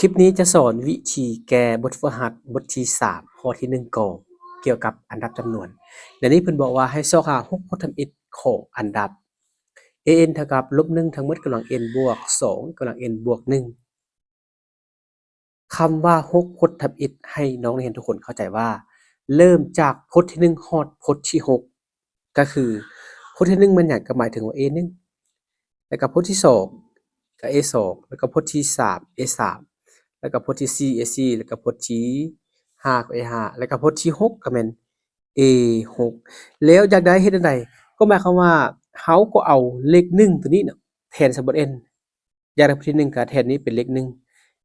ຄລິບນີ້ຈະສອນວິທີແກ້ບົດຝຶກຫັດບົດທີສາມ ຂໍ້ທີໜຶ່ງ ກໍກ່ຽວກັບອັນດັບຈຳນວນ. ໃນນີ້ເພິ່ນບອກວ່າໃຫ້ຊອກຫາຫົກພົດທຳອິດຂອງອັນດັບ a n ເທົ່າກັບລົບໜຶ່ງທັງໝົດກຳລັງ n ບວກສອງກຳລັງ n ບວກໜຶ່ງ. ຄຳວ່າຫົກພົດທຳອິດ ໃຫ້ນ້ອງນັກຮຽນທຸກຄົນເຂົ້າໃຈວ່າ ເລີ່ມຈາກພົດທີໜຶ່ງຮອດພົດທີຫົກ ກໍຄືພົດທີໜຶ່ງແມ່ນຫຍັງ? ກໍໝາຍເຖິງວ່າ a ໜຶ່ງ ແລ້ວກໍພົດທີສອງກໍ a ສອງ ແລ້ວກໍພົດທີສາມ a ສາມ ແລ້ວກໍພົດທີສີ່ a ສີ່ ແລ້ວກໍພົດທີຫ້າກໍ a ຫ້າ ແລ້ວກໍພົດທີຫົກກໍແມ່ນ a ຫົກ. ແລ້ວຢາກໄດ້ເຮັດແນວໃດ? ກໍໝາຍຄວາມວ່າເຮົາກໍເອົາເລກໜຶ່ງຕົວນີ້ເນາະ ແທນໃສ່ບົດ n ຢ່າງໃນບົດທີໜຶ່ງກໍແທນນີ້ເປັນເລກໜຶ່ງ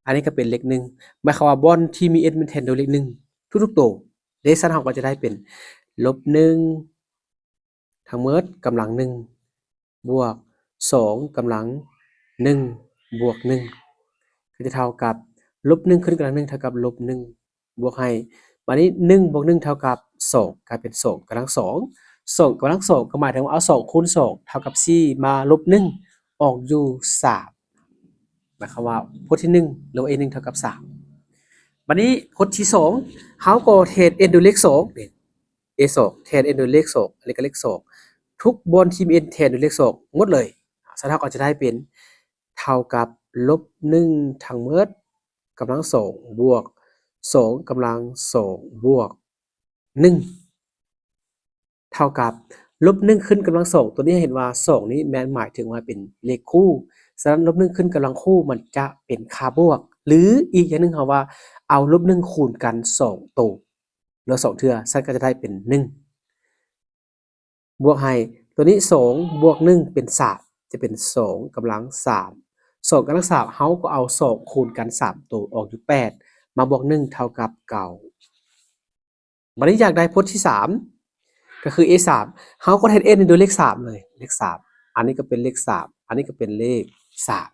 ອັນນີ້ກໍເປັນເລກໜຶ່ງ ໝາຍຄວາມວ່າບ່ອນທີ່ມີ n ແມ່ນແທນດ້ວຍເລກໜຶ່ງທຸກໆໂຕ. ເລກຊັ້ນເຮົາກໍຈະໄດ້ເປັນລົບໜຶ່ງທັງໝົດກຳລັງໜຶ່ງ ບວກສອງກຳລັງໜຶ່ງ ບວກໜຶ່ງ ກໍຈະເທົ່າກັບລົບໜຶ່ງຂຶ້ນກຳລັງໜຶ່ງເທົ່າກັບລົບໜຶ່ງ ບວກໃຫ້ ບາດນີ້ໜຶ່ງບວກໜຶ່ງເທົ່າກັບສອງ ກາຍເປັນສອງກຳລັງສອງ ສອງກຳລັງສອງ ກໍໝາຍເຖິງວ່າເອົາສອງຄູນສອງເທົ່າກັບສີ່ ມາລົບໜຶ່ງອອກຢູ່ສາມ ໝາຍຄວາມວ່າພົດທີໜຶ່ງ ຫຼືວ່າ a ໜຶ່ງເທົ່າກັບສາມ. ບາດນີ້ພົດທີສອງ ເຮົາກໍແທນ n ດ້ວຍເລກສອງ a ສອງ ແທນ n ດ້ວຍເລກສອງ ອັນນີ້ກໍເລກສອງ ທຸກບ່ອນທີ່ມີ n ແທນດ້ວຍເລກສອງໝົດເລີຍ. ຊັ້ນເຮົາກໍຈະໄດ້ເປັນເທົ່າກັບລົບໜຶ່ງທັງໝົດກຳລັງສອງ ບວກສອງກຳລັງສອງ ບວກໜຶ່ງ ເທົ່າກັບລົບໜຶ່ງຂຶ້ນກຳລັງສອງ ຕົວນີ້ໃຫ້ເຫັນວ່າສອງນີ້ແມ່ນໝາຍເຖິງວ່າເປັນເລກຄູ່ ສະນັ້ນລົບໜຶ່ງຂຶ້ນກຳລັງຄູ່ມັນຈະເປັນຄ່າບວກ ຫຼືອີກຢ່າງໜຶ່ງເຮົາວ່າເອົາລົບໜຶ່ງຄູນກັນສອງໂຕ ຫຼືສອງເທື່ອ ຊັ້ນກໍຈະໄດ້ເປັນໜຶ່ງ ບວກໃຫ້ຕົວນີ້ສອງບວກໜຶ່ງເປັນສາມ ຈະເປັນສອງກຳລັງສາມ ສອງກຳລັງສາມ ເຮົາກໍເອົາສອງຄູນກັນສາມໂຕອອກຢູ່ແປດ ມາບວກໜຶ່ງເທົ່າກັບເກົ້າ. ບາດນີ້ຢາກໄດ້ພົດທີສາມ ກໍຄື a ສາມ ເຮົາກໍແທນ n ດ້ວຍເລກສາມເລີຍ ເລກສາມ ອັນນີ້ກໍເປັນເລກສາມ ອັນນີ້ກໍເປັນເລກສາມ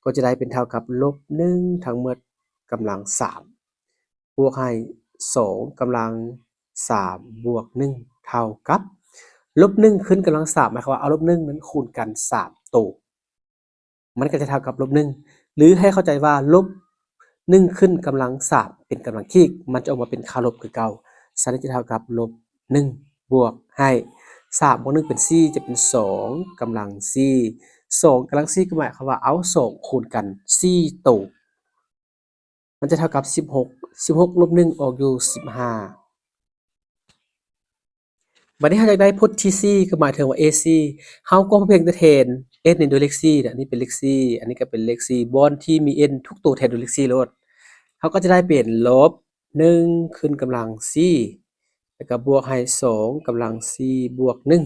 ກໍຈະໄດ້ເປັນເທົ່າກັບລົບໜຶ່ງທັງໝົດກຳລັງສາມ ບວກໃຫ້ສອງກຳລັງສາມບວກໜຶ່ງເທົ່າກັບລົບໜຶ່ງຂຶ້ນກຳລັງສາມ ໝາຍຄວາມວ່າເອົາລົບໜຶ່ງນັ້ນຄູນກັນສາມໂຕ ມັນກໍຈະເທົ່າກັບລົບໜຶ່ງ ຫຼືໃຫ້ເຂົ້າໃຈວ່າລົບໜຶ່ງຂຶ້ນກຳລັງສາມເປັນກຳລັງຄີກ ມັນຈະອອກມາເປັນຄ່າລົບຄືເກົ່າ ສະນັ້ນຈະເທົ່າກັບລົບໜຶ່ງ ບວກໃຫ້ສາມບວກໜຶ່ງເປັນສີ່ ຈະເປັນສອງກຳລັງສີ່ ສອງກຳລັງສີ່ ກໍໝາຍຄວາມວ່າເອົາສອງຄູນກັນສີ່ໂຕ ມັນຈະເທົ່າກັບສິບຫົກ ສິບຫົກລົບໜຶ່ງອອກຢູ່ສິບຫ້າ. ບາດນີ້ເຮົາຢາກໄດ້ພົດທີສີ່ ກໍໝາຍເຖິງວ່າ a ສີ່ ເຮົາກໍພຽງແຕ່ແທນ n ນີ້ດ້ວຍເລກສີ່ ອັນນີ້ເປັນເລກສີ່ ອັນນີ້ກໍເປັນເລກສີ່ ບ່ອນທີ່ມີ n ທຸກໂຕແທນດ້ວຍເລກສີ່ໂລດ ເຮົາກໍຈະໄດ້ເປັນລົບໜຶ່ງຂຶ້ນກຳລັງສີ່ ແລ້ວກໍບວກໃຫ້ສອງກຳລັງສີ່ບວກໜຶ່ງ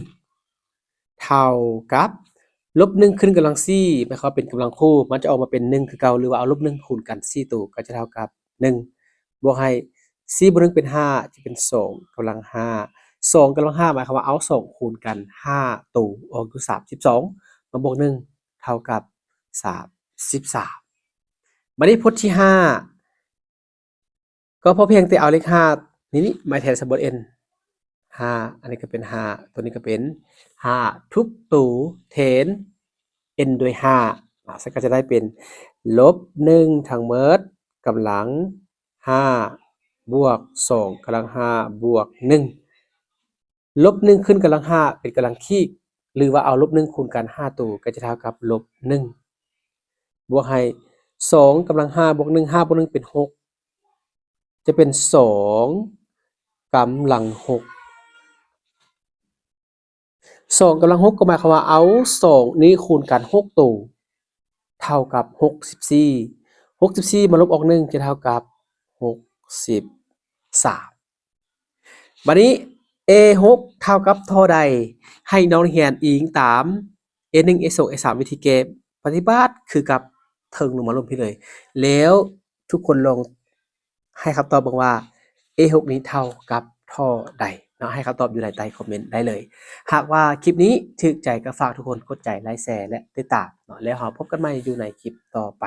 ເທົ່າກັບລົບໜຶ່ງຂຶ້ນກຳລັງສີ່ ໝາຍຄວາມວ່າເປັນກຳລັງຄູ່ ມັນຈະອອກມາເປັນໜຶ່ງຄືເກົ່າ ຫຼືວ່າເອົາລົບໜຶ່ງຄູນກັນສີ່ໂຕ ກໍຈະເທົ່າກັບໜຶ່ງ ບວກໃຫ້ສີ່ບວກໜຶ່ງເປັນຫ້າ ຈະເປັນສອງກຳລັງຫ້າ ສອງກຳລັງຫ້າ ໝາຍຄວາມວ່າເອົາສອງຄູນກັນຫ້າໂຕ ອອກຢູ່ສາມສິບສອງ ມາບວກໜຶ່ງເທົ່າກັບສາມສິບສາມ. ບາດນີ້ພົດທີຫ້າ ກໍພໍພຽງແຕ່ເອົາເລກຫ້ານີ້ ນີ້ມາແທນໃສ່ບົດ n ຫ້າ ອັນນີ້ກໍເປັນຫ້າ ຕົວນີ້ກໍເປັນຫ້າ ທຸກໂຕແທນ n ດ້ວຍຫ້າ ອາ ຊັ້ນກໍຈະໄດ້ເປັນລົບໜຶ່ງທັງໝົດກຳລັງຫ້າ ບວກສອງກຳລັງຫ້າ ບວກໜຶ່ງ ລົບໜຶ່ງຂຶ້ນກຳລັງຫ້າເປັນກຳລັງຄີກ ຫຼືວ່າເອົາລົບໜຶ່ງຄູນກັນຫ້າໂຕ ກໍຈະເທົ່າກັບລົບໜຶ່ງ ບວກໃຫ້ສອງກຳລັງຫ້າບວກໜຶ່ງ ຫ້າບວກໜຶ່ງເປັນຫົກ ຈະເປັນສອງກຳລັງຫົກ ສອງກຳລັງຫົກ ກໍໝາຍຄວາມວ່າເອົາສອງນີ້ຄູນກັນຫົກໂຕ ເທົ່າກັບຫົກສິບສີ່ ຫົກສິບສີ່ມາລົບອອກໜຶ່ງ ຈະເທົ່າກັບຫົກສິບສາມ. ບາດນີ້ a ຫົກເທົ່າກັບທໍ່ໃດ? ໃຫ້ນ້ອງຮຽນອີງຕາມ a ໜຶ່ງ a ສອງ a ສາມ ວິທີແກ້ປະຕິບັດຄືກັບເທິງລົງມາລຸ່ມພີ້ເລີຍ ແລ້ວທຸກຄົນລອງໃຫ້ຄຳຕອບເບິ່ງວ່າ a ຫົກນີ້ເທົ່າກັບທໍ່ໃດເນາະ ໃຫ້ຄຳຕອບຢູ່ໃນໃຕ້ຄອມເມັນໄດ້ເລີຍ. ຫາກວ່າຄລິບນີ້ຖືກໃຈກໍຝາກທຸກຄົນກົດໄຈ ໄລ ແຊ ແລະ ຕິດຕາມເນາະ ແລ້ວເຮົາພົບກັນໃໝ່ຢູ່ໃນຄລິບຕໍ່ໄປ.